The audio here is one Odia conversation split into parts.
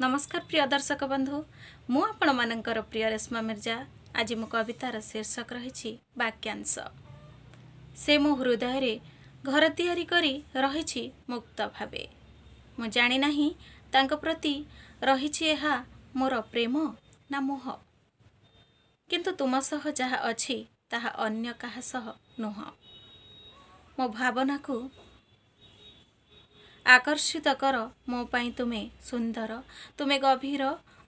ନମସ୍କାର ପ୍ରିୟ ଦର୍ଶକ ବନ୍ଧୁ, ମୁଁ ଆପଣମାନଙ୍କର ପ୍ରିୟ ରେଶ୍ମା ମିର୍ଜା। ଆଜି ମୋ କବିତାର ଶୀର୍ଷକ ରହିଛି ବାକ୍ୟାଂଶ। ସେ ମୋ ହୃଦୟରେ ଘର ତିଆରି କରି ରହିଛି ମୁକ୍ତ ଭାବେ। ମୁଁ ଜାଣିନାହିଁ ତାଙ୍କ ପ୍ରତି ରହିଛି ଏହା ମୋର ପ୍ରେମ ନା ମୋହ, କିନ୍ତୁ ତୁମ ସହ ଯାହା ଅଛି ତାହା ଅନ୍ୟ କାହା ସହ ନୁହଁ। ମୋ ଭାବନାକୁ ଆକର୍ଷିତ କର ମୋ ପାଇଁ। ତୁମେ ସୁନ୍ଦର, ତୁମେ ଗଭୀର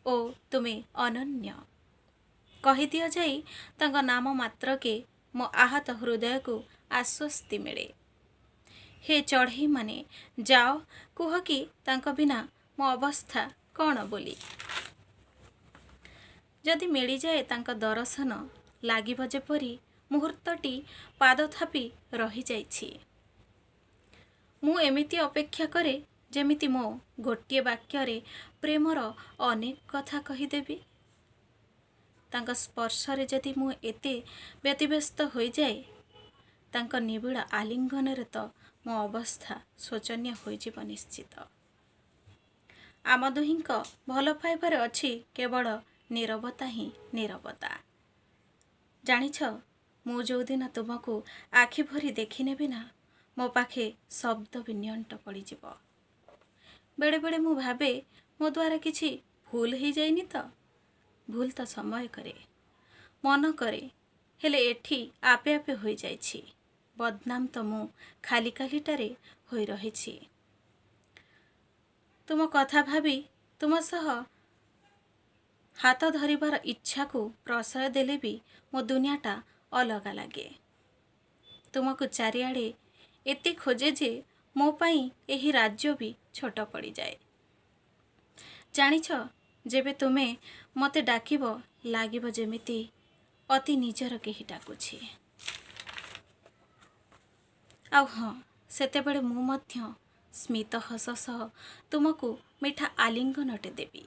ଓ ତୁମେ ଅନନ୍ୟ। କହିଦିଅ ଯାଇ ତାଙ୍କ ନାମ ମାତ୍ରକେ ମୋ ଆହତ ହୃଦୟକୁ ଆଶ୍ୱସ୍ତି ମିଳେ। ହେ ଚଢ଼େଇମାନେ, ଯାଅ କୁହ କି ତାଙ୍କ ବିନା ମୋ ଅବସ୍ଥା କ'ଣ ବୋଲି। ଯଦି ମିଳିଯାଏ ତାଙ୍କ ଦର୍ଶନ, ଲାଗିବ ଯେପରି ମୁହୂର୍ତ୍ତଟି ପାଦ ଥାପି ରହିଯାଇଛି। ମୁଁ ଏମିତି ଅପେକ୍ଷା କରେ ଯେମିତି ମୋ ଗୋଟିଏ ବାକ୍ୟରେ ପ୍ରେମର ଅନେକ କଥା କହିଦେବି। ତାଙ୍କ ସ୍ପର୍ଶରେ ଯଦି ମୁଁ ଏତେ ବ୍ୟତିବ୍ୟସ୍ତ ହୋଇଯାଏ, ତାଙ୍କ ନିବିଡ଼ ଆଲିଙ୍ଗନରେ ତ ମୋ ଅବସ୍ଥା ଶୋଚନୀୟ ହୋଇଯିବ ନିଶ୍ଚିତ। ଆମ ଦୁହିଁଙ୍କ ଭଲ ପାଇବାରେ ଅଛି କେବଳ ନୀରବତା ହିଁ ନୀରବତା। ଜାଣିଛ, ମୁଁ ଯେଉଁଦିନ ତୁମକୁ ଆଖି ଭରି ଦେଖିନେବି ନା, ମୋ ପାଖେ ଶବ୍ଦ ବି ନିଅଣ୍ଟ ପଡ଼ିଯିବ। ବେଳେବେଳେ ମୁଁ ଭାବେ ମୋ ଦ୍ୱାରା କିଛି ଭୁଲ ହେଇଯାଇନି ତ? ଭୁଲ ତ ସମୟ କରେ, ମନ କରେ, ହେଲେ ଏଠି ଆପେ ଆପେ ହୋଇଯାଇଛି। ବଦନାମ ତ ମୁଁ ଖାଲି ଖାଲିଟାରେ ହୋଇ ରହିଛି। ତୁମ କଥା ଭାବି ତୁମ ସହ ହାତ ଧରିବାର ଇଚ୍ଛାକୁ ପ୍ରଶ୍ରୟ ଦେଲେ ବି ମୋ ଦୁନିଆଟା ଅଲଗା ଲାଗେ। ତୁମକୁ ଚାରିଆଡ଼େ ଏତେ ଖୋଜେ ଯେ ମୋ ପାଇଁ ଏହି ରାଜ୍ୟ ବି ଛୋଟ ପଡ଼ିଯାଏ। ଜାଣିଛ, ଯେବେ ତୁମେ ମୋତେ ଡାକିବ, ଲାଗିବ ଯେମିତି ଅତି ନିଜର କେହି ଡାକୁଛି। ଆଉ ହଁ, ସେତେବେଳେ ମୁଁ ମଧ୍ୟ ସ୍ମିତ ହସ ସହ ତୁମକୁ ମିଠା ଆଲିଙ୍ଗନଟେ ଦେବି।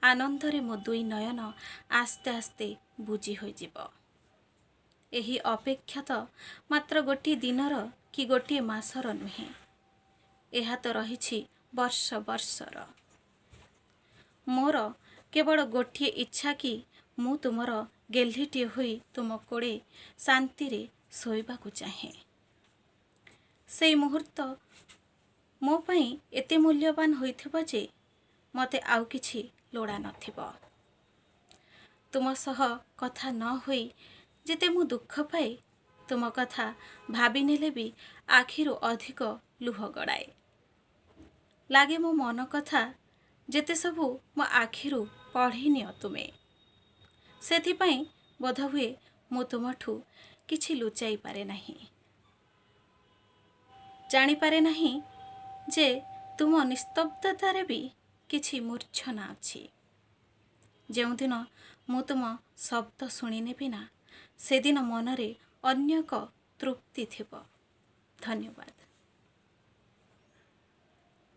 ଆନନ୍ଦରେ ମୋ ଦୁଇ ନୟନ ଆସ୍ତେ ଆସ୍ତେ ବୁଜି ହୋଇଯିବ। ଏହି ଅପେକ୍ଷା ତ ମାତ୍ର ଗୋଟିଏ ଦିନର କି ଗୋଟିଏ ମାସର ନୁହେଁ, ଏହା ତ ରହିଛି ବର୍ଷ ବର୍ଷର। ମୋର କେବଳ ଗୋଟିଏ ଇଚ୍ଛା କି ମୁଁ ତୁମର ଗେହ୍ଲିଟିଏ ହୋଇ ତୁମ କୋଡ଼େ ଶାନ୍ତିରେ ଶୋଇବାକୁ ଚାହେଁ। ସେଇ ମୁହୂର୍ତ୍ତ ମୋ ପାଇଁ ଏତେ ମୂଲ୍ୟବାନ ହୋଇଥିବ ଯେ ମୋତେ ଆଉ କିଛି ଲୋଡ଼ା ନଥିବ। ତୁମ ସହ କଥା ନ ହୋଇ ଯେତେ ମୁଁ ଦୁଃଖ ପାଏ, ତୁମ କଥା ଭାବିନେଲେ ବି ଆଖିରୁ ଅଧିକ ଲୁହ ଗଡ଼ାଏ। ଲାଗେ ମୋ ମନ କଥା ଯେତେ ସବୁ ମୋ ଆଖିରୁ ପଢ଼ିନିଅ ତୁମେ। ସେଥିପାଇଁ ବୋଧହୁଏ ମୁଁ ତୁମଠୁ କିଛି ଲୁଚାଇ ପାରେ ନାହିଁ। ଜାଣିପାରେ ନାହିଁ ଯେ ତୁମ ନିସ୍ତବ୍ଧତାରେ ବି କିଛି ମୂର୍ଚ୍ଛନା ଅଛି। ଯେଉଁଦିନ ମୁଁ ତୁମ ଶବ୍ଦ ଶୁଣିନେବି ନା, ସେଦିନ ମନରେ ଅନ୍ୟ ଏକ ତୃପ୍ତି ଥିବ। ଧନ୍ୟବାଦ।